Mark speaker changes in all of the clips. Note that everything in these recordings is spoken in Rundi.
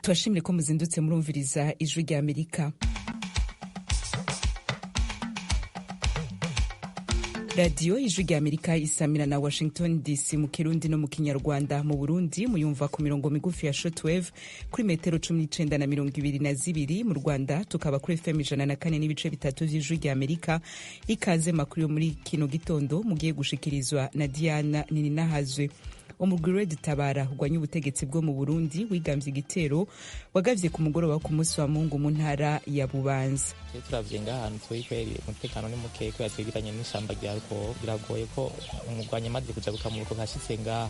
Speaker 1: Tubashimire ko muzindutse murumviriza Ijwi rya Amerika. Radiyo Ijwi rya Amerika isamira na Washington DC mu Kirundi no mu Kinyarwanda. Mu Burundi muyumva ku mirongo migufi ya shortwave kuri metero 19 na 22. Mu Rwanda tukaba kuri FM 104.3 vy'Ijwi rya Amerika. Ikaze makuru yo muri kino gitondo mugiye gushikirizwa na Diana Nininahazwe. Umugwi Red Tabara urwanya ubutegetsi bwo mu Burundi wigambye igitero wagavye ku mugoroba ku munsi wa Mungu mu ntara ya Bubanza.
Speaker 2: Turavye ngahantu turi kweri, umutekano ni muke kubera twegeranye n'ishamba rya Rukoko. Biragoye ko umugwanyi amaze kujabuka mu Rukoko ashitse ngaha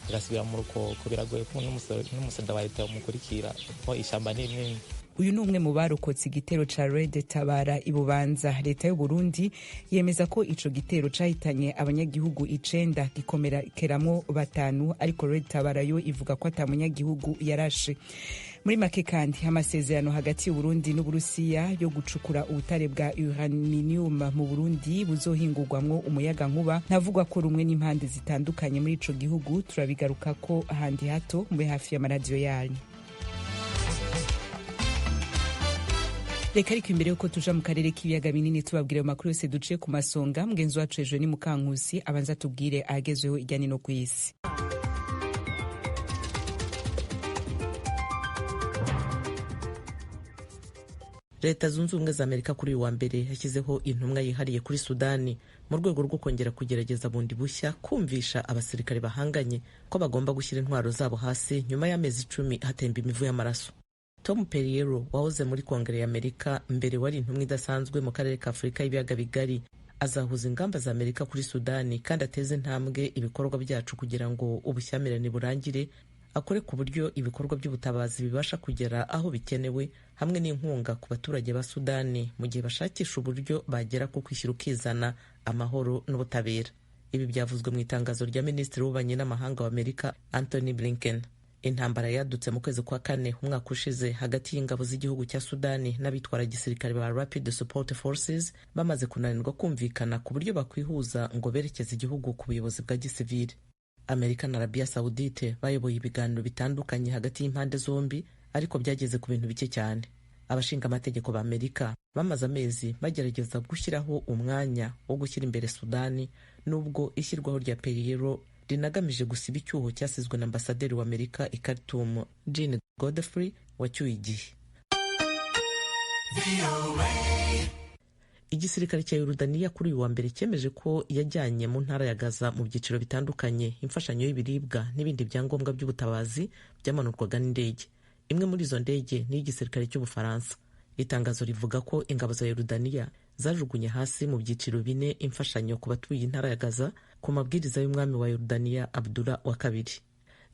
Speaker 2: agasubira mu Rukoko, biragoye ko n'umusada wa leta umukurikira kuko ishamba ni rinini.
Speaker 1: Uyu ni umwe mu barokotse igitero ca Red Tabara i Bubanza. Leta y'u Burundi yemeza ko ico gitero cahitanye abanyagihugu 9, gikomerekeramwo 5, ariko Red Tabara yo ivuga ko ata munyagihugu yarashe. Muri make kandi, amasezerano hagati y'u Burundi n'Uburusiya yo gucukura ubutare bwa uranium mu Burundi buzohingurwamwo umuyaga nkuba ntavugwa ko rumwe n'impande zitandukanye muri ico gihugu. Turabigarukako handi hato, mube hafi y'amaradiyo yanyu. Reka ariko imbere yuko tuja mu karere k'ibiyaga binini tubabwira ayo makuru yose duciye ku masonga, mugenzi wacu hejuru ni Mukankusi abanza tubwire ahagezweho irya nino kw'isi.
Speaker 3: Leta Zunze Ubumwe za Amerika kuri uyu wa mbere yashyizeho intumwa yihariye kuri Sudani mu rwego rwo kongera kugerageza bundi bushya kumvisha abasirikare bahanganye ko bagomba gushyira intwaro zabo hasi nyuma y'amezi 10 hatemba imivu y'amaraso. Tom Perriello wahoze muri Kongere y'Amerika mbere wari intumwa idasanzwe mu karere ka Afurika y'ibiyaga bigari azahuza ingamba za Amerika kuri Sudani kandi ateze intambwe ibikorwa byacu kugira ngo ubushyamirane burangire, akore ku buryo ibikorwa by'ubutabazi bibasha kugera aho bikenewe hamwe n'inkunga ku baturage ba Sudani mu gihe bashakisha uburyo bagera ku kwishyira ukizana, amahoro n'ubutabera. Ibi byavuzwe mu itangazo rya Minisitiri w'Ububanyi n'Amahanga wa Amerika Antony Blinken. Intambara yadutse mu kwezi kwa kane umwaka ushize hagati y'ingabo z'igihugu cya Sudani n'abitwara gisirikare ba Rapid Support Forces bamaze kunanirwa kumvikana ku buryo bakwihuza ngo berekeze igihugu ku buyobozi bwa gisivili. Amerika na Arabia Saudite bayoboye ibiganiro bitandukanye hagati y'impande zombi, ariko byageze ku bintu bike cyane. Abashinga amategeko ba Amerika bamaze amezi bagerageza gushyiraho umwanya wo gushyira imbere Sudani, nubwo ishyirwaho rya Perriello rinagamije gusiba icyuho cyasizwe na ambasaderi wa Amerika i Khartoum Jean Godfrey wacyuye igihe. Igisirikare cya Yorodaniya kuri uyu wa mbere cyemeje ko yajyanye mu ntara ya Gaza mu byiciro bitandukanye imfashanyo y'ibiribwa n'ibindi byangombwa by'ubutabazi byamanurwaga n'indege. Imwe muri izo ndege ni iy'igisirikare cy'Ubufaransa. Itangazo rivuga ko ingabo za Yorodaniya zajugunye hasi mu byiciro 4 imfashanyo ku batuye intara ya Gaza ku mabwiriza y'umwami wa Yorodaniya Abdullah wa II.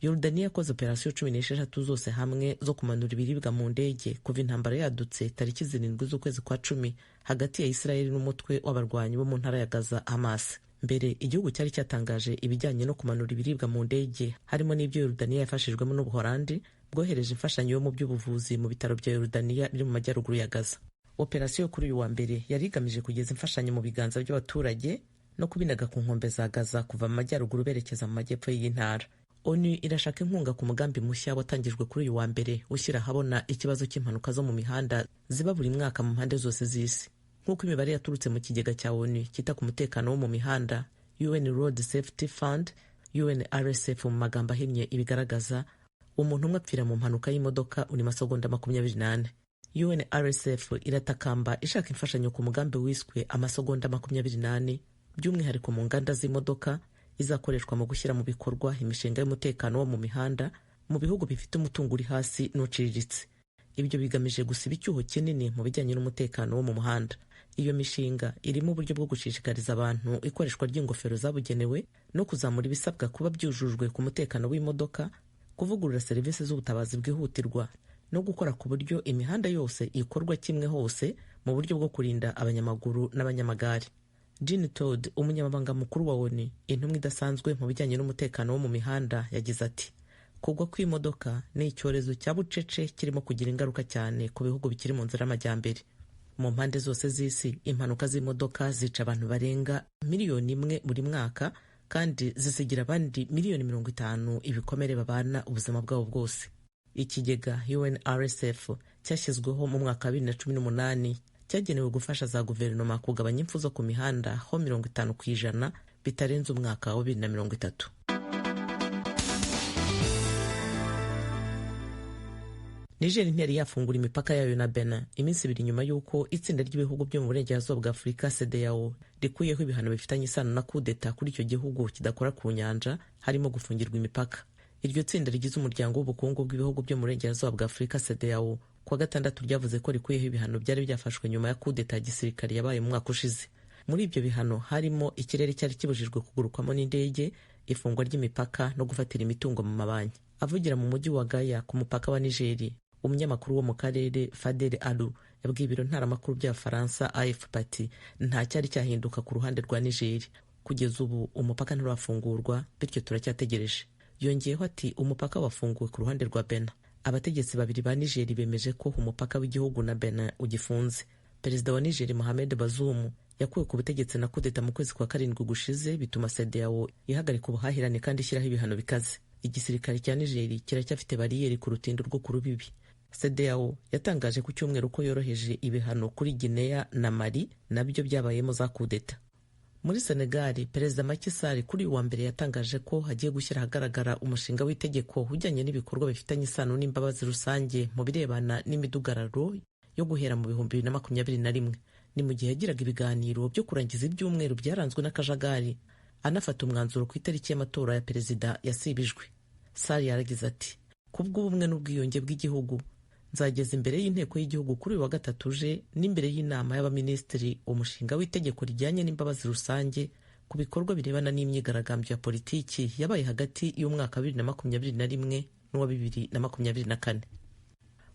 Speaker 3: Yorodaniya yakoze operasiyo 16 zose hamwe zo kumanura ibiribwa mu ndege kuva intambara yadutse tariki 7 z'ukwezi kwa 10 hagati ya Israeli n'umutwe w'abarwanyi bo mu ntara ya Gaza Hamas. Mbere igihugu cyari cyatangaje ibijyanye no kumanura ibiribwa mu ndege harimo n'ibyo Yorodaniya yafashijwemo n'Ubuholandi bwohereje imfashanyo yo mu by'ubuvuzi mu bitaro bya Yorodaniya biri mu majyaruguru ya Gaza. Operasiyo kuri uyu wa mbere yari igamije kugeza imfashanyo mu biganza by'abaturage no kubinaga ku nkombe za Gaza kuva mu majyaruguru berekeza mu majyepfo y'iyi ntara. ONU irashaka inkunga ku mugambi mushya watangijwe kuri uyu wa mbere ushyira ahabona ikibazo cy'impanuka zo mu mihanda ziba buri mwaka mu mpande zose z'isi. Nk'uko imibare yaturutse mu kigega cya ONU cyita ku mutekano wo mu mihanda UN Road Safety Fund UNRSF mu magambo ahinnye ibigaragaza, umuntu umwe apfira mu mpanuka y'imodoka uri masegonda 24. UNRSF iratakamba ishaka imfashanyo ku mugambi wiswe amasegonda 24, by'umwihariko mu nganda z'imodoka, izakoreshwa mu gushyira mu bikorwa imishinga y'umutekano wo mu mihanda mu bihugu bifite umutungo uri hasi n'uciriritse. Ibyo bigamije gusiba icyuho kinini mu bijyanye n'umutekano wo mu muhanda. Iyo mishinga irimo uburyo bwo gushishikariza abantu ikoreshwa ry'ingofero zabugenewe no kuzamura ibisabwa kuba byujujwe ku mutekano w'imodoka, kuvugurura serivisi z'ubutabazi bwihutirwa no gukora ku buryo imihanda yose ikorwa kimwe hose mu buryo bwo kurinda abanyamaguru n'abanyamagare. Jean Todt, umunyamabanga mukuru wa ONU, intumwa idasanzwe mu bijyanye n'umutekano wo mu mihanda, yagize ati: kugwa kw'imodoka ni icyorezo cya bucece kirimo kugira ingaruka cyane ku bihugu bikiri mu nzira y'amajyambere. Mu mpande zose z'isi impanuka z'imodoka zica abantu barenga 1 miliyoni buri mwaka kandi zisigira abandi 50 miliyoni ibikomere babana ubuzima bwabo bwose. Ikigega UNRSF cyashyizweho mu mwaka wa 2018 cyagenewe gufasha za guverinoma kugabanya impfu zo ku mihanda ho 50% bitarenze umwaka wa 2030. Niger ntiyari yafungura imipaka yayo na Benin iminsi ibiri nyuma y'uko itsinda ry'ibihugu byo mu burengerazuba bwa Afurika CEDEAO rikuyeho ibihano bifitanye isano na kudeta kuri icyo gihugu kidakora ku nyanja, harimo gufungirwa imipaka. Iryo tsinda rigize umuryango w'ubukungu bw'ibihugu byo mu burengerazuba bwa Afurika CEDEAO kuwa gatandatu ryavuze ko rikuyeho ibihano byari byafashwe nyuma ya kudeta ya gisirikare yabaye mu mwaka ushize. Muri ibyo bihano harimo ikirere cyari kibujijwe kugurukwamo n'indege, ifungwa ry'imipaka no gufatira imitungo mu mabanki. Avugira mu mujyi wa Gaya ku mupaka wa Nigeri, umunyamakuru wo mu karere Fadel Alou yabwiye ibiro ntaramakuru by'Abafaransa AFP ati nta cyari cyahinduka ku ruhande rwa Nigeri. Kugeza ubu umupaka nturafungurwa, bityo turacyategereje. Yongeyeho ati umupaka wafunguwe ku ruhande rwa Benin. Abategetsi babiri ba Nigeri bemeje ko umupaka w'igihugu na Benin ugifunze. Perezida wa Nigeri Mohamed Bazoum yakuwe ku butegetsi na kudeta mu kwezi kwa karindwi gushize, bituma CEDEAO ihagarika ubuhahirane kandi ishyiraho ibihano bikaze. Igisirikare cya Nigeri kiracyafite bariyeri ku rutindo rwo ku rubibi. CEDEAO yatangaje ku cyumweru ko yoroheje ibihano kuri Guinea na Mali, nabyo byabayemo za kudeta. Muri Senegal, Perezida Macky Sall kuri uyu wa mbere yatangaje ko hagiye gushyira ahagaragara umushinga w'itegeko ujyanye n'ibikorwa bifitanye isano n'imbabazi rusange mu birebana n'imidugararo yo guhera mu 2021. Ni mu gihe yagiraga ibiganiro byo kurangiza ibyumweru byaranzwe n'akajagari, anafata umwanzuro ku itariki y'amatora ya perezida yasibijwe. Sall yaragize ati kubw'ubumwe n'ubwiyunge bw'igihugu nzageza imbere y'inteko y'igihugu kuri uyu wa gatatu uje n'imbere y'inama y'abaminisitiri umushinga w'itegeko rijyanye n'imbabazi rusange ku bikorwa birebana n'imyigaragambyo ya politiki yabaye hagati y'umwaka wa 2021 n'uwa 2024.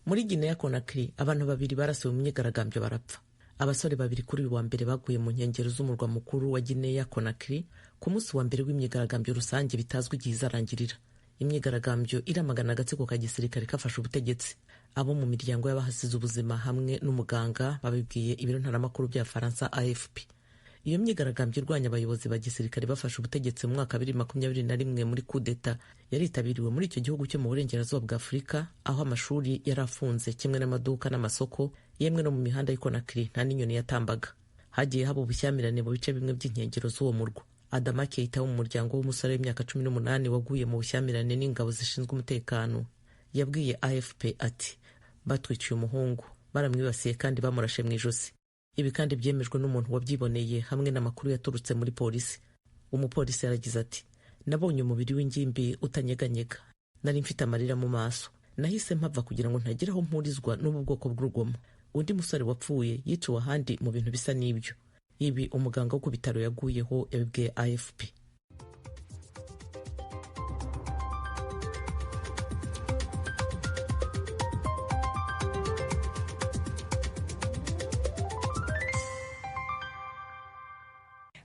Speaker 3: Muri Guinea Conakry, abantu babiri barasiwe mu myigaragambyo barapfa. Abasore babiri kuri uyu wa mbere baguye mu nkengero z'umurwa mukuru wa Guinea Conakry ku munsi wa mbere w'imyigaragambyo rusange bitazwi igihe izarangirira. Imyigaragambyo iramagana agatsiko ka gisirikare kafashe ubutegetsi. Abo mu miryango y'abahasize ubuzima hamwe n'umuganga babibwiye ibiro ntaramakuru bya Faransa AFP. Iyo myigaragambyo irwanya abayobozi ba gisirikare bafashe ubutegetsi mu mwaka 2021 muri kudeta yaritabiriwe muri icyo gihugu cyo mu burengerazuba bwa Afurika, aho amashuri yari afunze kimwe n'amaduka n'amasoko, yemwe no mu mihanda y'i Conakry nta n'inyoni yatambaga. Hagiye haba ubushyamirane mu bice bimwe by'inkengero z'uwo murwa. Adama Keita wo mu muryango w'umusore w'imyaka 18 waguye mu bushyamirane n'ingabo zishinzwe umutekano yabwiye AFP ati batwiciye umuhungu, baramwibasiye kandi bamurashe mu ijosi. Ibi kandi byemejwe n'umuntu wabyiboneye hamwe n'amakuru yaturutse muri polisi. Umupolisi yaragize ati nabonye umubiri w'ingimbi utanyeganyega, nari mfite amarira mu maso, nahise mpava kugira ngo ntagira aho mpurizwa n'ubu bwoko bw'urugomo. Undi musore wapfuye yiciwe ahandi mu bintu bisa n'ibyo. Ibi umuganga wo ku bitaro yaguyeho yabibwiye AFP.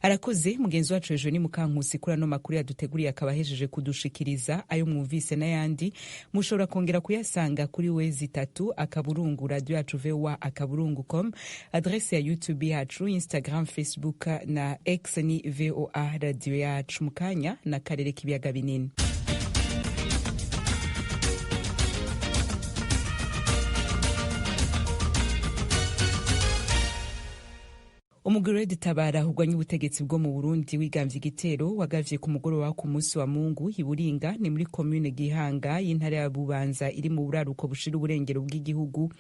Speaker 1: Arakoze mugenzi wacu ejo ni Mukankusi kuri ano makuru yaduteguriye akaba ahejeje kudushikiriza. Ayo mwumvise n'ayandi mushobora kongera kuyasanga kuri wezi tatu akaburungu radio yacu voa akaburungu com, adresse ya YouTube yacu, Instagram, Facebook na X ni VOA radio yacu. Mukanya na karere k'ibiyaga binini. Umugwi Tabara urwanya ubutegetsi bwo mu Burundi wigambye igitero wagavye ku mugoroba ku munsi wa Mungu iburinga ni muri commune Gihanga y'intara ya Bubanza iri mu buraruko bushira uburengero bw'igihugu.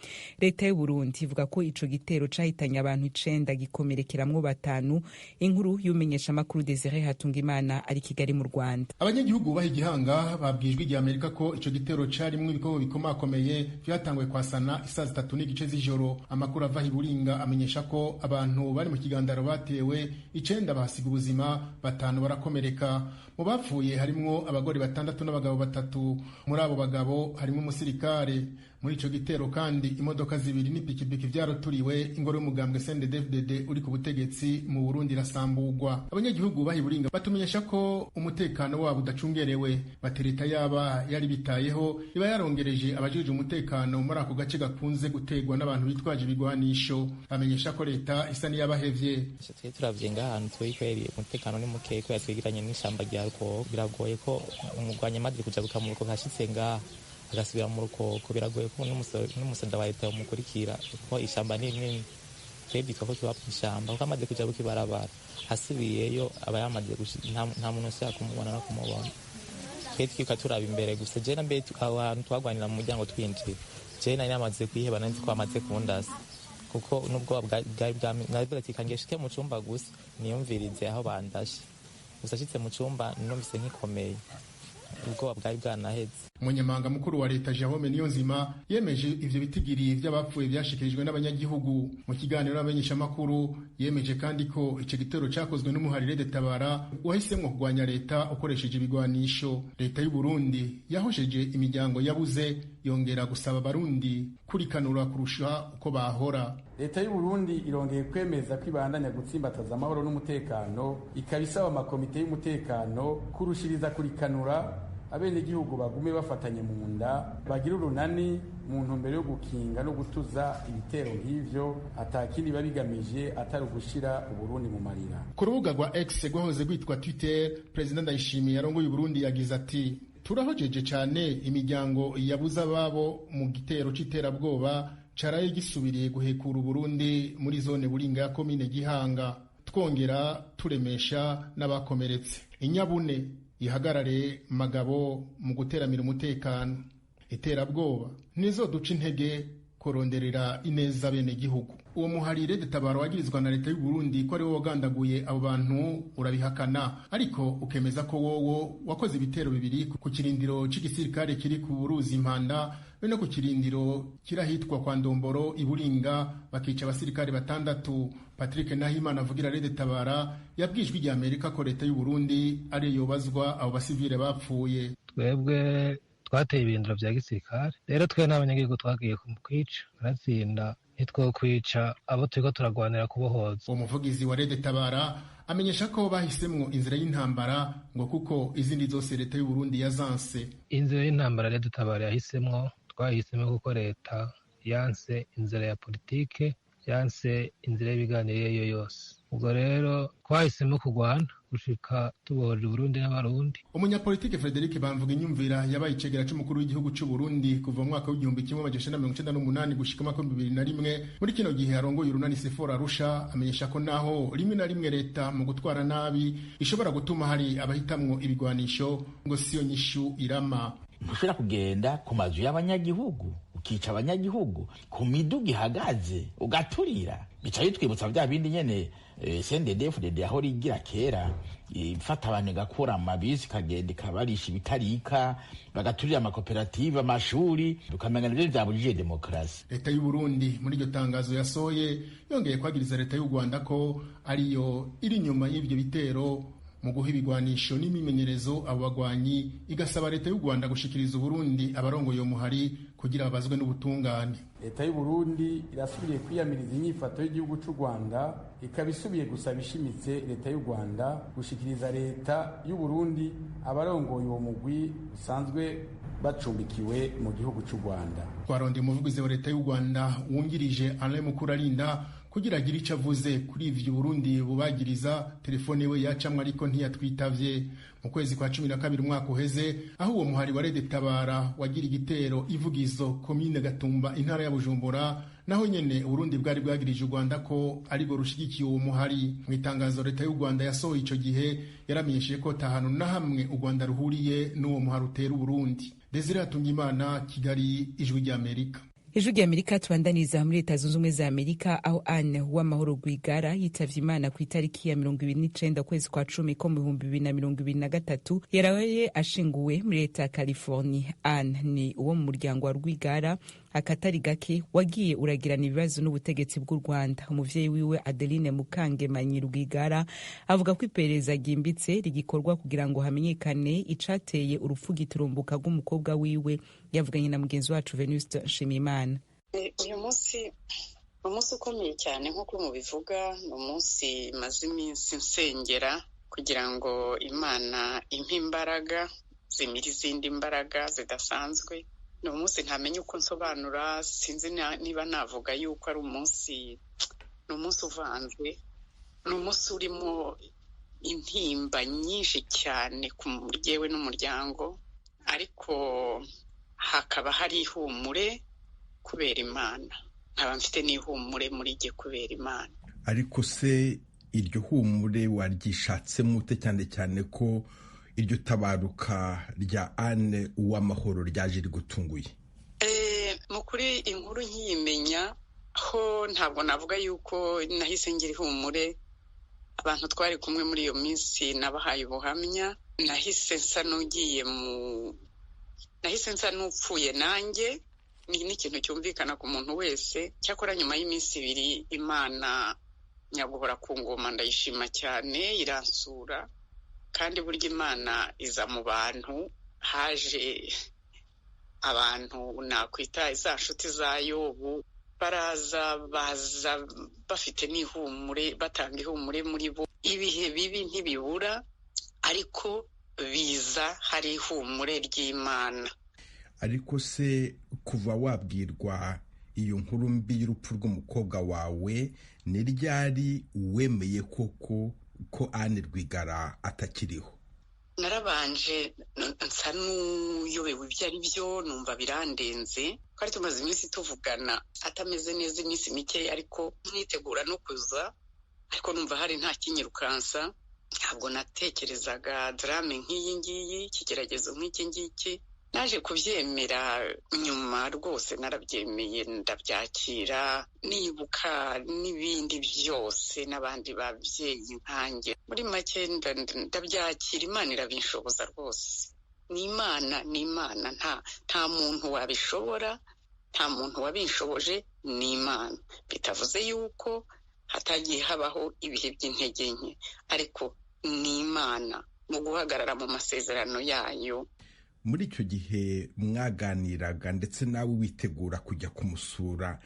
Speaker 1: Leta y'u Burundi ivuga ko ico gitero cahitanye abantu 9 gikomerekeramwo 5. Inkuru y'umenyesha makuru Desire Hatungimana ari Kigali mu Rwanda.
Speaker 4: Abanyagihugu baha Gihanga babwijwe igihe Amerika ko ico gitero carimwo ibikobo bikomakomeye vyatanguye kwasana isaa 3:15 z'ijoro. Amakuru ava iburinga amenyesha ko abantu bari mu kigandaro batewe 9 bahasiga ubuzima, 5 barakomereka. Mu bapfuye harimwo abagore 6 n'abagabo 3. Muri abo bagabo harimo umusirikare. Muri ico gitero kandi imodoka 2 n'ipikipiki vyaroturiwe. Ingoro y'umugambwe CNDD-FDD uri ku butegetsi mu Burundi irasambugwa. Abanyagihugu bahiburinga batumenyesha ko umutekano wabo udacungerewe. Batereta yaba yari bitayeho iba yarongereje abajejwe umutekano muri ako gace gakunze gutegwa n'abantu bitwaje ibigwanisho. Bamenyesha ko leta isa n'iyabahevye.
Speaker 2: Twe turavye ngahantu turi kweri umutekano ni muke kubera twegeranye n'ishamba rya Rukoko. Biragoye ko umugwanyi amaze kujabuka mu Rukoko ashitse ngaha Agasubira mu rukoko, biragoye ko n'umusoda wa leta yomukurikira, kuko ishamba ni rinini. Twebwe ko tuba mw'ishamba, kuko amaze kuja kukibarabara asubiyeyo aba yamaze, nta muntu usubira kumubona no kumubona. Twe twiruka turaba imbere gusa. Je na mbere aho hantu twagwanira mu muryango twinjira, je nari namaze kwiheba, nari nzi ko bamaze kundasa, kuko n'ubwoba bwari bwanavuga ati kange shike mu cumba gusa niyumvirize aho bandashe. Gusa ashitse mu cumba numvise nkikomeye, ubwoba bwari bwanaheze.
Speaker 4: Umunyamabanga mukuru wa leta Jerome Niyonzima yemeje ivyo bitigiri vy'abapfuye vyashikirijwe n'abanyagihugu mu kiganiro n'abamenyeshamakuru. Yemeje kandi ko ico gitero cakozwe n'umuharire Tabara wahisemwo kurwanya leta ukoresheje ibigwanisho. Leta y'u Burundi yahosheje imiryango yabuze, yongera gusaba abarundi kurikanura kurusha uko bahora.
Speaker 5: Leta y'u Burundi irongeye kwemeza ko ibandanya gutsimbataza amahoro n'umutekano, ikaba isaba amakomite y'umutekano kurushiriza kurikanura abenegihugu, bagume bafatanye mu nda, bagira urunani mu ntumbero yo gukinga no gutuza ibitero nk'ivyo atakindi biba bigamije atari ugushira Uburundi mu marira.
Speaker 4: Ku rubuga rwa X rwahoze rwitwa Twitter, Perezida Ndayishimiye yarongoye Uburundi yagize ati: "Turahojeje cyane imiryango yabuze ababo mu gitero c'iterabwoba caraye gisubiriye guhekura Uburundi muri zone Buringa ya komine Gihanga, twongera turemesha n'abakomeretse. Inyabune ihagarare magabo mu guteramira umutekano. Iterabwoba ntizoduca intege kuronderera ineza bene gihugu." Uwo muharire Tabaro wagirizwa na leta y'u Burundi ko ari wo wagandaguye abo bantu urabihakana, ariko ukemeza ko wowo wakoze ibitero bibiri ku kirindiro c'igisirikare kiri ku ruzi Impanda be no ku kirindiro kirahitwa kwa Ndomboro iburinga, bakica abasirikare batandatu. Patrick Nahimana avugira Rede Tabara yabwijwe rya Amerika ko leta y'u Burundi ari yobazwa abo basivile bapfuye.
Speaker 6: Twebwe twateye ibirindiro vya gisirikare, rero twe n'abanyagihugu twagiye kwica turatsinda, ntitwokwica abo turiko turagwanira kubohoza.
Speaker 4: Uwo muvugizi wa Rede Tabara amenyesha ko bahisemwo inzira y'intambara ngo kuko izindi zose leta y'u Burundi yazanse.
Speaker 6: Inzira y'intambara Rede Tabara yahisemwo, twahisemo kuko leta yanse inzira ya politike, yanse inzira y'ibiganiro iyo ariyo yose. Ubwo rero twahisemo kurwana gushika tubohoje Uburundi n'Abarundi.
Speaker 4: Umunyapolitike Frederic Bamvuga Inyumvira yabaye icegera c'umukuru w'igihugu c'u Burundi kuva mu mwaka w'1998 gushika mu mwaka 2001, muri kino gihe arongoye urunani Sefora Arusha, amenyesha ko naho rimwe na rimwe leta mu gutwara nabi ishobora gutuma hari abahitamwo ibigwanisho, ngo siyo nyishu irama.
Speaker 7: Ntushobora kugenda ku mazu y'abanyagihugu ukica abanyagihugu, ku miduga ihagaze ugaturira. Bica bitwibutsa bya bindi nyene CNDD-FDD aho rigira kera, ifata abantu igakura amabisi ikagenda ikabarisha ibitarika, bagaturira amakoperative, amashuri, tukamenya nivyo vyabujije demokarasi.
Speaker 4: Leta y'u Burundi muri iryo tangazo yasohoye yongeye kwagiriza leta y'u Rwanda ko ariyo iri inyuma y'ivyo bitero mu guha ibigwanisho n'imimenyerezo abo bagwanyi, igasaba leta y'u Rwanda gushikiriza Uburundi abarongoye uwo muhari kugira babazwe n'ubutungane.
Speaker 5: Leta y'u Burundi irasubiye kwiyamiriza inyifato y'igihugu c'u Rwanda, ikaba isubiye gusaba ishimitse leta y'u Rwanda gushikiriza leta y'u Burundi abarongoye uwo mugwi usanzwe bacumbikiwe mu gihugu c'u Rwanda.
Speaker 4: Twarondeye umuvugizi wa leta y'u Rwanda wungirije Alain Mukurarinda kugira agire ico avuze kuri ivyo Burundi bubagiriza, telefone we yacamwe ariko ntiyatwitavye. Mu kwezi kwa 12 umwaka uheze, aho uwo muhari wa Rede Tabara wagira igitero ivugizo komine Gatumba intara ya Bujumbura, naho nyene Uburundi bwari bwagirije u Rwanda ko ariko rushigikiye uwo muhari. Mu itangazo leta y'u Rwanda yasohoye ico gihe yaramenyesheje ko tahano na hamwe u Rwanda ruhuriye n'uwo muhari utera Uburundi. Desire Hatungimana, Kigali, Ijwi ry'Amerika.
Speaker 1: Ijwi ry'Amerika. Tubandaniza muri Leta Zunze Ubumwe za Amerika, aho Anne Uwamahoro Rwigara yitavye Imana ku itariki ya 29 ukwezi kwa cumi ko mu 2023, yaraye ashinguwe muri leta ya California. Anne ni uwo mu muryango wa Rwigara akatari gake wagiye uragirana ibibazo n'ubutegetsi bw'u Rwanda. Umuvyeyi wiwe Adeline Mukangemanyi Rwigara avuga ko iperereza ryimbitse rigikorwa kugira ngo hamenyekane icateye urupfu giturumbuka rw'umukobwa wiwe. Yavuganye na mugenzi wacu Venuste Nshimiyimana.
Speaker 8: Uyu munsi ni umunsi ukomeye cyane nk'uko mubivuga, ni umunsi maze iminsi nsengera kugira ngo Imana impe imbaraga zimira izindi mbaraga zidasanzwe. Ni umunsi ntamenya uko nsobanura, sinzi niba navuga yuko ari umunsi, ni umunsi uvanze, ni umunsi urimo intimba nyinshi cyane ku yewe n'umuryango, ariko Hakaba hari ihumure kubera Imana, nkaba mfite n'ihumure muri jye kubera Imana.
Speaker 9: Ariko se iryo humure waryishatsemo ute, cyane cyane ko iryo tabaruka rya Anne Uwamahoro ryaje rigutunguye?
Speaker 8: Mu kuri inkuru nkiyimenya ho ntabwo navuga yuko nahise ngira ihumure. Abantu twari kumwe muri iyo minsi nabahaye ubuhamya, nahise nsa n'ugiye mu nahise nsa n'upfuye nanjye. Ni n'ikintu cyumvikana ku muntu wese. Cyakora nyuma y'iminsi 2 Imana nyaguhora ku ngoma ndayishima cyane, iransura. Kandi burya Imana iza mu bantu, haje abantu nakwita za nshuti za Yobu, baraza baza bafite n'ihumure, batanga ihumure muri bo. Ibihe bibi ntibibura, ariko biza hari ihumure ry'Imana.
Speaker 9: Ariko se kuva wabwirwa iyo nkuru mbi y'urupfu rw'umukobwa wawe, ni ryari wemeye koko ko Anne Rwigara atakiriho?
Speaker 8: Narabanje nsa n'uyobewe ibyo ari byo, numva birandenze. Twari tumaze iminsi tuvugana atameze neza, iminsi mike, ariko mwitegura no kuza, ariko numva hari nta kinyirukansa. Ntabwo natekerezaga drame nk'iyi ngiyi, ikigeragezo nk'iki ngiki. Naje kubyemera nyuma rwose, narabyemeye ndabyakira, nibuka n'ibindi byose n'abandi babyeyi nkanjye. Muri make ndabyakira, Imana irabinshoboza rwose. Ni Imana, ni Imana, nta muntu wabishobora, nta muntu wabinshoboje, ni Imana. Bitavuze yuko hatagiye habaho ibihe by'intege nke, ariko ni Imana mu guhagarara mu masezerano yayo.
Speaker 9: Muri icyo gihe mwaganiraga ndetse nawe witegura kujya kumusura,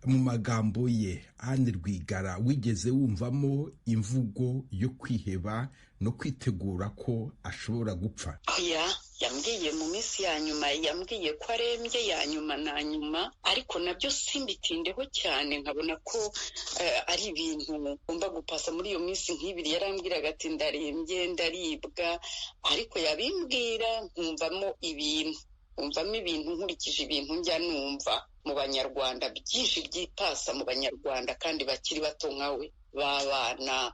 Speaker 9: mu magambo ye Anne Rwigara wigeze wumvamo imvugo yo kwiheba no kwitegura ko ashobora gupfa?
Speaker 8: Oya, yambwiye mu minsi ya nyuma, yambwiye ko arembye ya nyuma na nyuma, ariko nabyo simbitindeho cyane, nkabona ko ari ibintu ngomba gupasa. Muri iyo minsi nk'ibiri yarambwiraga ati ndarembye, ndaribwa, ariko yabimbwira nkumvamo ibintu, nkumvamo ibintu nkurikije ibintu njya numva mu Banyarwanda byinshi byipasa mu Banyarwanda kandi bakiri bato nkawe, b'abana,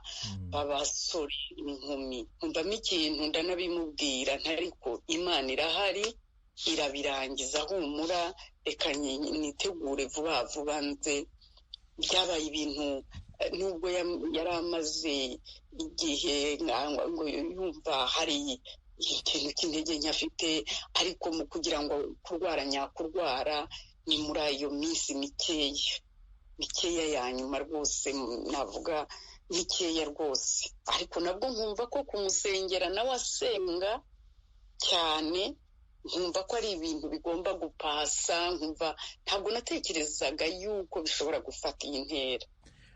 Speaker 8: b'abasore, inkumi. Nkumvamo ikintu ndanabimubwira, ntariko Imana irahari, irabirangiza, humura, reka nitegure vuba vuba nze. Byabaye ibintu nubwo yari amaze igihe ngo yumva hari ikintu cy'intege nke afite, ariko mu kugira ngo kurwara nyakurwara ni muri ayo minsi mikeya mikeya ya nyuma rwose, navuga mikeya rwose. Ariko nabwo nkumva ko kumusengera nawe asenga cyane, nkumva ko ari ibintu bigomba gupasa, nkumva ntabwo natekerezaga yuko bishobora gufata iyi ntera.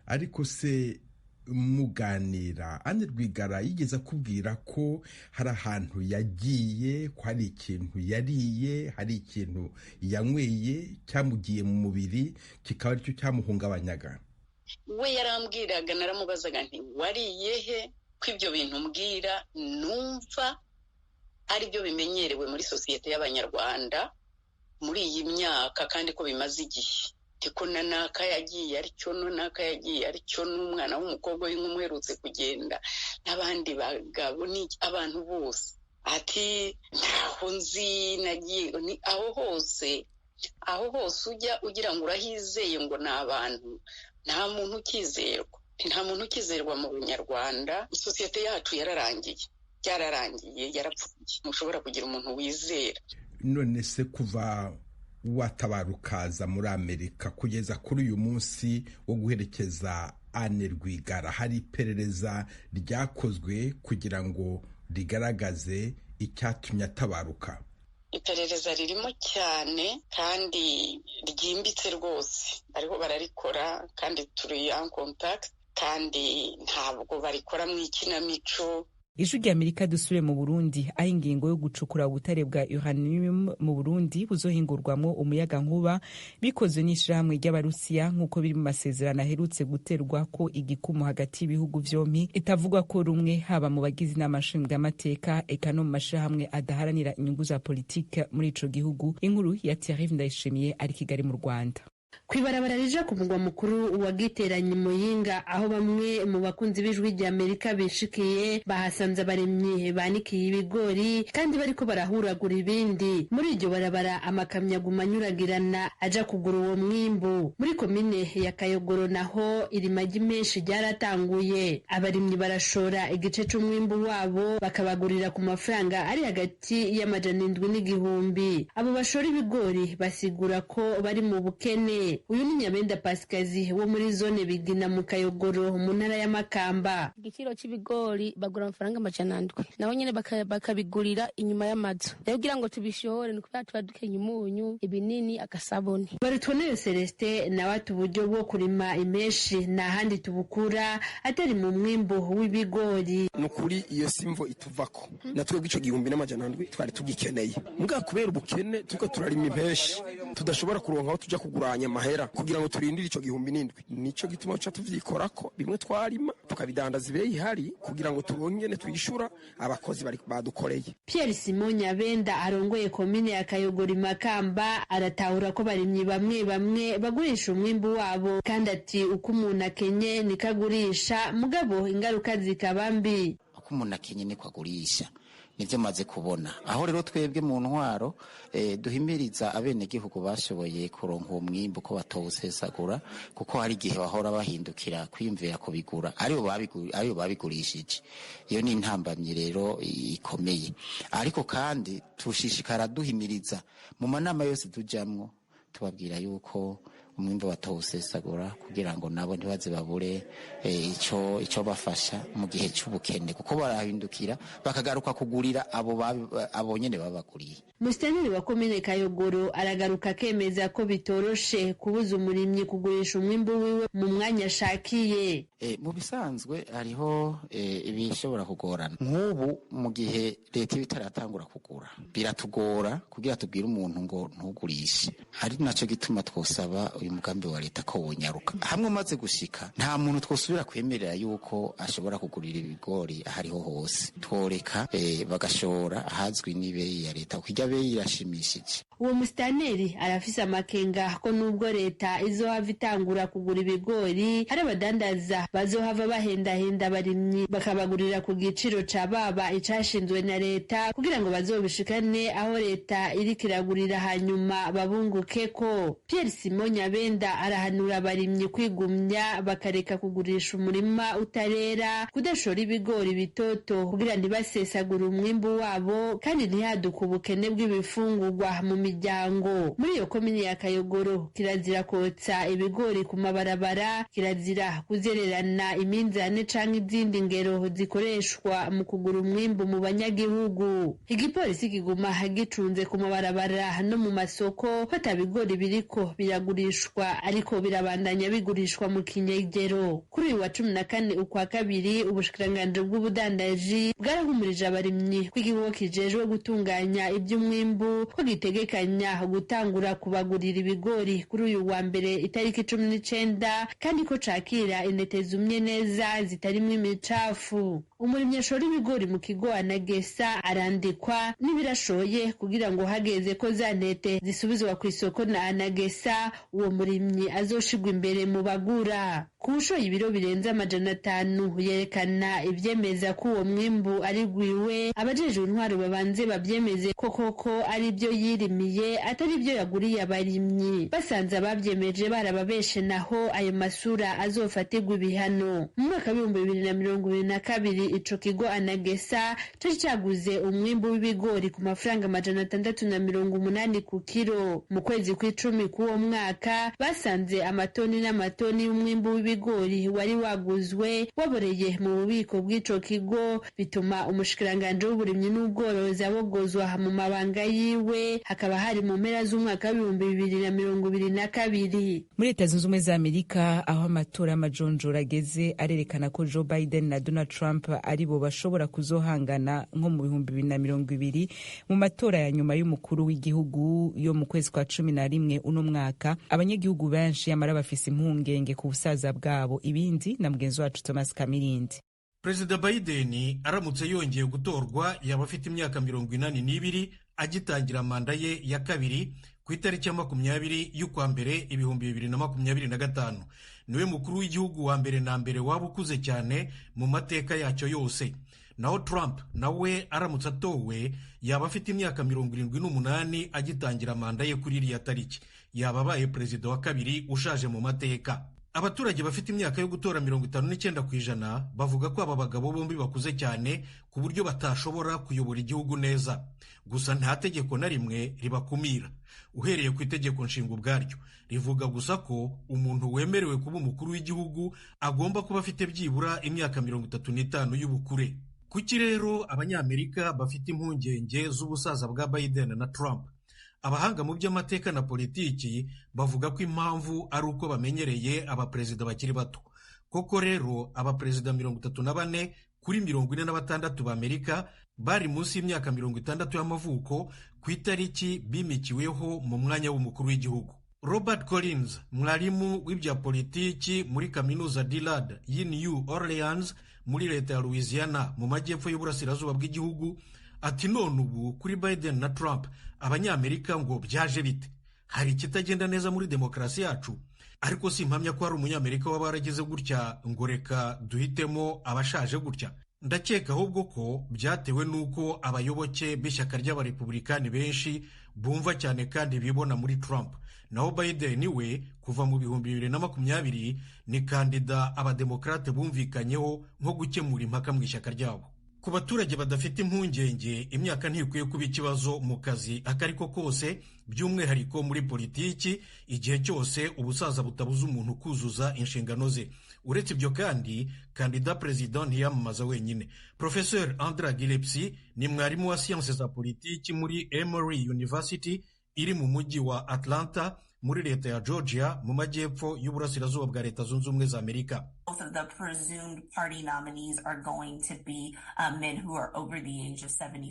Speaker 9: Ariko se muganira, Anne Rwigara yigeze akubwira ko hari ahantu yagiye, ko hari ikintu yariye, hari ikintu yanyweye cyamugiye mu mubiri kikaba aricyo cyamuhungabanyaga?
Speaker 8: We yarambwiraga, naramubazaga nti wariye he, ko ibyo bintu mbwira numva ari byo bimenyerewe muri sosiyete y'Abanyarwanda muri iyi myaka, kandi ko bimaze igihe. Ko na naka yagiye aricyo, naka yagiye aricyo, n'umwana w'umukobwa w'inkumi uherutse kugenda, n'abandi bagabo, ni abantu bose. Ati ntaho nzi nagiye, ni aho hose, aho hose ujya ugira ngo urahizeye ngo ni abantu, nta muntu ukizerwa, nta muntu ukizerwa mu Banyarwanda. Sosiyete yacu yararangiye, byararangiye, yarapfuye, ntushobora kugira umuntu wizera.
Speaker 9: None se kuva watabarukaza muri Amerika kugeza kuri uyu munsi wo guherekeza Anne Rwigara, hari iperereza ryakozwe kugira ngo rigaragaze icyatumye atabaruka?
Speaker 8: Iperereza ririmo cyane kandi ryimbitse rwose, bariho bararikora kandi turi en contact, kandi ntabwo barikora mu ikinamico.
Speaker 1: Ijwi rya Amerika. Dusubire mu Burundi, aho ingingo yo gucukura ubutare bwa uranium mu Burundi buzohingurwamwo umuyaga nkuba bikozwe n'ishirahamwe ry'Abarusiya, nk'uko biri mu masezerano aherutse guterwa ko igikumu hagati y'ibihugu vyompi, itavugwa ko rumwe haba mu bagize inama nshingamateka eka no mu mashirahamwe adaharanira inyungu za politike muri ico gihugu. Inkuru ya Thierry Ndayishimiye ari Kigali mu Rwanda.
Speaker 10: Kw'ibarabara rija ku mugwa mukuru wa Giteranyi, Muyinga, aho bamwe mu bakunzi b'Ijwi rya Amerika bishikiye, bahasanze abarimyi banikiye ibigori kandi bariko barahuragura ibindi. Muri iryo barabara amakamyo aguma anyuragirana aja kugura uwo mwimbu. Muri komine ya Kayogoro naho irima ry'imenshi ryaratanguye. Abarimyi barashora igice c'umwimbu wabo, bakabagurira ku mafaranga ari hagati y'700 n'igihumbi. Abo bashora ibigori basigura ko bari mu bukene. Uyu ni Nyabenda Pasikazi wo muri zone Bigina mu Kayogoro, mu ntara y'Amakamba.
Speaker 11: Igiciro c'ibigori bagura amafaranga 700, naho nyene bakabigurira inyuma y'amazu. Rero kugira ngo tubishore ni kubera tuba dukenye umunyu, ibinini, agasabuni.
Speaker 10: Barutwoneyo Celestin nawe ati uburyo bwo kurima imeshi nta handi tubukura atari mu mwimbu w'ibigori.
Speaker 12: Ni ukuri iyo simvo ituvako, na twebwe ico 1700 twari tugikeneye, mbwa kubera ubukene turiko turarima impeshi tudashobora kuronka aho tuja kuguranya amahera kugira ngo turindire ico 1700. Nico gituma tuca tuvyikorako bimwe twarima tukabidandaza ibeyi ihari kugira ngo turonke twishura abakozi bari badukoreye.
Speaker 10: Pierre Simon Nyabenda arongoye komine ya Kayogoro, Makamba, aratahura ko barimyi bamwe bamwe bagurisha umwimbu wabo, kandi ati uko umuntu akenye niko agurisha, mugabo ingaruka zikaba mbi.
Speaker 13: Uko umuntu akenye niko agurisha, nibyo maze kubona. Aho rero twebwe mu ntwaro duhimiriza abenegihugu bashoboye kuronka uwo mwimbu ko batowusesagura, kuko hari igihe bahora bahindukira kwiyumvira kubigura aribo babigurishije. Iyo ni intambamyi rero ikomeye, ariko kandi tushishikara duhimiriza mu manama yose tujamwo, tubabwira yuko umwimbu batawusesagura kugira ngo nabo ntibaze babure ico bafasha mu gihe c'ubukene, kuko barahindukira bakagaruka kugurira abo nyene babaguriye.
Speaker 10: Musitanteri wa komine Kayogoro aragaruka akemeza ko bitoroshe kubuza umurimyi kugurisha umwimbu wiwe mu mwanya ashakiye.
Speaker 13: Mu bisanzwe hariho ibishobora kugorana. Nk'ubu mu gihe leta iba itaratangura kugura, biratugora kugira tubwire umuntu ngo ntugurishe, ari naco gituma twosaba uyu mugambi wa leta ko wonyaruka. Hamwe umaze gushika, nta muntu twosubira kwemerera yuko ashobora kugurira ibigori ahariho hose. Tworeka bagashora ahazwi n'ibeyi ya leta, kuko irya beyi irashimishije.
Speaker 10: Uwo musitanteri arafise amakenga ko nubwo leta izohava itangura kugura ibigori, hari abadandaza bazohava bahendahenda abarimyi bakabagurira ku giciro ca baba icashinzwe na leta, kugira ngo bazobishikane aho leta iriko iragurira hanyuma babungukeko. Pierre Simon Nyabenda arahanura abarimyi kwigumya bakareka kugurisha umurima utarera, kudashora ibigori bitoto kugira ntibasesagure umwimbu wabo kandi ntihaduke ubukene bw'ibifungurwa mu miryango. Muri iyo komine ya Kayogoro kirazira kotsa ibigori ku mabarabara, kirazira kuzererana iminzane canke izindi ngero zikoreshwa mu kugura umwimbu mu banyagihugu. Igipolisi kiguma gicunze ku mabarabara no mu masoko ko ata bigori biriko biragurishwa, ariko birabandanya bigurishwa mu kinyegero. Kuri uyu wa 14 ukwa kabiri, ubushikiranganji bw'ubudandaji bwarahumurije abarimyi ko ikigo kijejwe gutunganya iby'umwimbu ko gitegekanya gutangura kubagurira ibigori kuri uyu wa mbere itariki 19, kandi ko cakira intete zumye neza zitarimwo imicafu. Umurimyi ashora ibigori mu kigo Anagesa arandikwa n'ibirashoye kugira ngo hageze ko za ntete zisubizwa ku isoko na Anagesa, uwo murimyi azoshigwa imbere mu bagura. Kuwushoye ibiro birenze 500 yerekana ivyemeza ko uwo mwimbu ari gwiwe, abajejwe intwaro babanze bavyemeze ko koko ari byo yirimiye atari byo yaguriye abarimyi. Basanze abavyemeje barababeshe, naho ayo masura azofatirwa ibihano. Mu mwaka w'2022 ico kigo Anagesa cari caguze umwimbu w'ibigori ku mafaranga 680 ku kiro. Mu kwezi kw'icumi k'uwo mwaka basanze amatoni n'amatoni y'umwimbu w'ibigori wari waguzwe waboreye mu bubiko bw'ico kigo, bituma umushikiranganji w'uburimyi n'ubworozi abogozwa mu mabanga yiwe. Hakaba hari mu mpera z'umwaka w'2022.
Speaker 1: Muri Leta Zunze Ubumwe za Amerika, aho amatora y'amajonjora ageze arerekana ko Joe Biden na Donald Trump aribo bashobora kuzohangana nko mu 2020 mu matora ya nyuma y'umukuru w'igihugu yo mu kwezi kwa 11 uno mwaka. Abanyagihugu benshi yamara bafise impungenge ku busaza bwabo. Ibindi na mugenzi wacu Thomas Kamirindi.
Speaker 14: Perezida Biden aramutse yongeye gutorwa yaba afite imyaka 82 agitangira manda ye ya kabiri ku itariki ya 20 y'ukwa mbere 2025. Niwe mukuru w'igihugu wa mbere na mbere waba ukuze cyane mu mateka yacyo yose. Naho Trump nawe aramutse atowe yaba afite imyaka 78 agitangira manda ye kuri iriya tariki. Yaba abaye perezida wa kabiri ushaje mu mateka. Abaturage bafite imyaka yo gutora 59% bavuga ko aba bagabo bombi bakuze cyane ku buryo batashobora kuyobora igihugu neza. Gusa nta tegeko na rimwe ribakumira. Uhereye ku itegeko nshinga ubwaryo rivuga gusa ko umuntu wemerewe kuba umukuru w'igihugu agomba kuba afite byibura imyaka 35 y'ubukure. Kuki rero Abanyamerika bafite impungenge z'ubusaza bwa Biden na Trump? Abahanga mu by'amateka na politiki bavuga ko impamvu ari uko bamenyereye abaperezida bakiri bato. Koko rero abaperezida 34 kuri 46 b'Amerika bari munsi y'imyaka 60 y'amavuko ku itariki bimikiweho mu mwanya w'umukuru w'igihugu. Robert Collins, mwarimu w'ibya politiki muri kaminuza Dillard y'i New Orleans muri leta ya Louisiana mu majyepfo y'uburasirazuba bw'igihugu, ati none ubu kuri Biden na Trump Abanyamerika ngo byaje bite? Hari ikitagenda neza muri demokarasi yacu? Ariko simpamya ko hari umunyamerika waba warageze gutya ngo reka duhitemo abashaje gutya. Ndakeka ahubwo ko byatewe n'uko abayoboke b'ishyaka ry'abarepublikani benshi bumva cyane kandi bibona muri Trump. Naho Biden we kuva mu 2020 ni kandida abademokrate bumvikanyeho nko gukemura impaka mu ishyaka ryabo. Ku baturage badafite impungenge, imyaka ntikwiye kuba ikibazo mu kazi akariko kose, by'umwihariko muri politiki, igihe cyose ubusaza butabuza umuntu kuzuza inshingano ze. Uretse ibyo kandi, kandida perezida ntiyamamaza wenyine. Professeur Andra Gillespie ni mwarimu wa siyanse za politiki muri Emory University iri mu mujyi wa Atlanta muri leta ya Georgia mu majyepfo y'uburasirazuba bwa Leta Zunze Ubumwe za Amerika.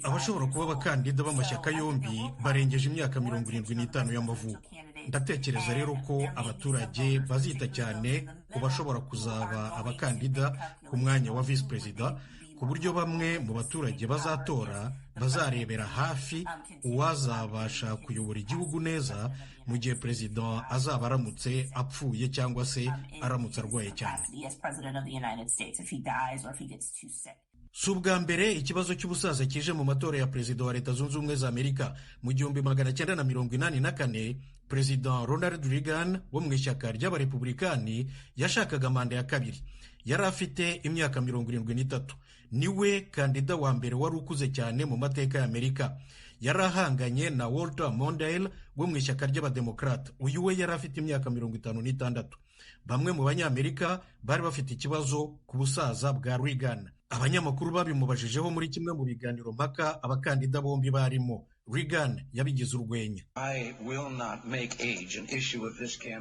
Speaker 14: Abashobora kuba abakandida b'amashyaka yombi barengeje imyaka 75 y'amavuko. Ndatekereza rero ko abaturage bazita cyane ku bashobora kuzaba abakandida ku mwanya wa vice perezida, ku buryo bamwe mu baturage bazatora bazarebera hafi uwazabasha kuyobora igihugu neza mu gihe perezida azaba aramutse apfuye cyangwa se aramutse arwaye cyane. Si ubwa mbere ikibazo cy'ubusaza kije mu matora ya perezida wa Leta Zunze Ubumwe za Amerika. Mu 1984 Perezida Ronald Reagan wo mu ishyaka ry'abarepublikani yashakaga manda ya kabiri. Yari afite imyaka 73. Niwe kandida wa mbere wari ukuze cyane mu mateka ya Amerika. Yari ahanganye na Walter Mondale wo mu ishyaka ry'abademokrate. Uyu we yari afite imyaka 56. Bamwe mu banyamerika bari bafite ikibazo ku busaza bwa Reagan. Abanyamakuru babimubajijeho muri kimwe mu biganiro mpaka abakandida bombi barimo. Reagan yabigize urwenya.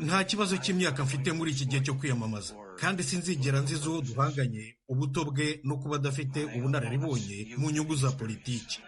Speaker 14: Nta kibazo cy'imyaka mfite muri iki gihe cyo kwiyamamaza, kandi sinzigera nziza uwo duhanganye ubuto bwe no kuba adafite ubunararibonye mu nyungu za politiki.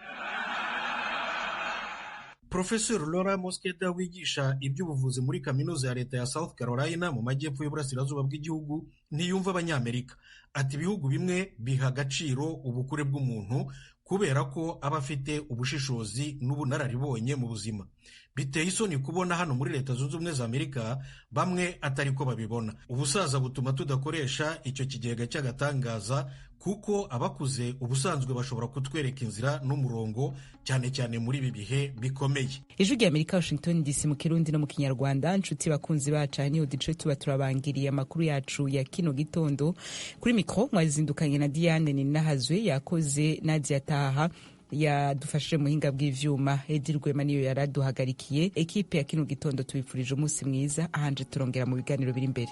Speaker 14: Professor Laura Mosqueda wigisha iby'ubuvuzi muri kaminuza ya leta ya South Carolina mu majyepfo y'uburasirazuba bw'igihugu ntiyumva abanyamerika. Ati ibihugu bimwe biha agaciro ubukure bw'umuntu kubera ko aba afite ubushishozi n'ubunararibonye mu buzima. Biteye isoni kubona hano muri Leta Zunze Ubumwe za Amerika bamwe atari ko babibona. Ubusaza butuma tudakoresha icyo kigega cy'agatangaza, kuko abakuze ubusanzwe bashobora kutwereka inzira n'umurongo, cyane cyane muri ibi bihe bikomeye.
Speaker 1: Ijwi rya Amerika, Washington DC, mu Kirundi no mu Kinyarwanda. Nshuti bakunzi bacu, niho duce tuba turabangiriye amakuru yacu ya kino gitondo. Kuri mikro mwazindukanye na Diane Ninahazwe, yakoze Nadia Taha yadufashije muhinga bw'ivyuma, Edi Rwema niyo yaraduhagarikiye. Ekipe ya kino gitondo tubifurije umunsi mwiza, ahanje turongera mu biganiro biri imbere.